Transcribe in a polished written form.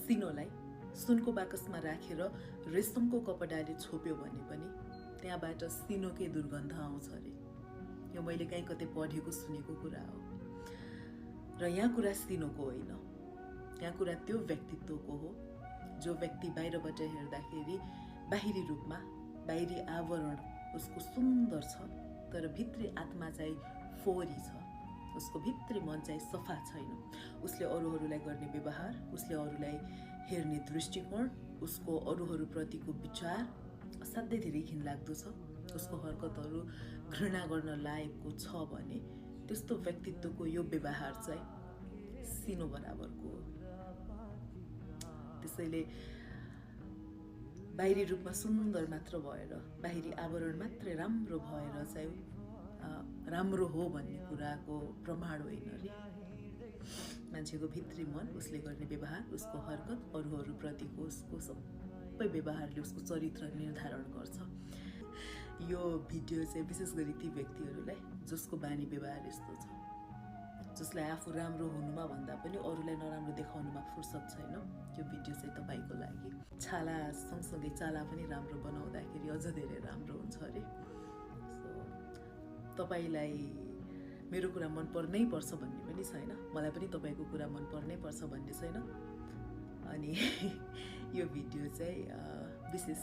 सिनोलाई सुनको बाकसमा राखेर रेशमको कपडाले छोप्यो भने पनि त्यहाँबाट सिनोकै दुर्गन्ध आउँछ अरे। यो मैले कहीँ कतै पढेको सुनेको कुरा हो। र यहाँ कुरा सिनोको होइन, यहाँ कुरा त्यो व्यक्तित्वको हो जो व्यक्ति बाहिरबाट हेर्दाखेरि बाहिरी रूपमा बाहिरी आवरण उसको सुन्दर छ, तर भित्री आत्मा चाहिँ फोहोरी छ। उसको भित्री मन चाहिँ सफा छैन। उसले अरूहरूलाई गर्ने व्यवहार, उसले अरूलाई हेर्ने दृष्टिकोण, उसको अरूहरूप्रतिको विचार असाध्यै धेरै घिनलाग्दो छ। उसको हरकतहरू घृणा गर्न लायकको छ भने त्यस्तो व्यक्तित्वको यो व्यवहार चाहिँ सिनो बराबरको हो। त्यसैले बाहिरी रूपमा सुन्दर मात्र भएर, बाहिरी आवरण मात्रै राम्रो भएर चाहिँ राम्रो हो भन्ने कुराको प्रमाण होइन रे। मान्छेको भित्री मन, उसले गर्ने व्यवहार, उसको हरकत, अरूहरूप्रतिको उसको सबै व्यवहारले उसको चरित्र निर्धारण गर्छ। यो भिडियो चाहिँ विशेष गरी ती व्यक्तिहरूलाई जसको बानी व्यवहार यस्तो छ, जसलाई आफू राम्रो हुनुमा भन्दा पनि अरूलाई नराम्रो देखाउनुमा फुर्सद छैन। यो भिडियो चाहिँ तपाईँको लागि। छाला सँगसँगै चाला पनि राम्रो बनाउँदाखेरि अझ धेरै राम्रो हुन्छ अरे। तपाईलाई मेरो कुरा मन पर्नै पर्छ भन्ने पनि छैन, मलाई पनि तपाईँको कुरा मन पर्नै पर्छ भन्ने छैन। अनि यो भिडियो चाहिँ विशेष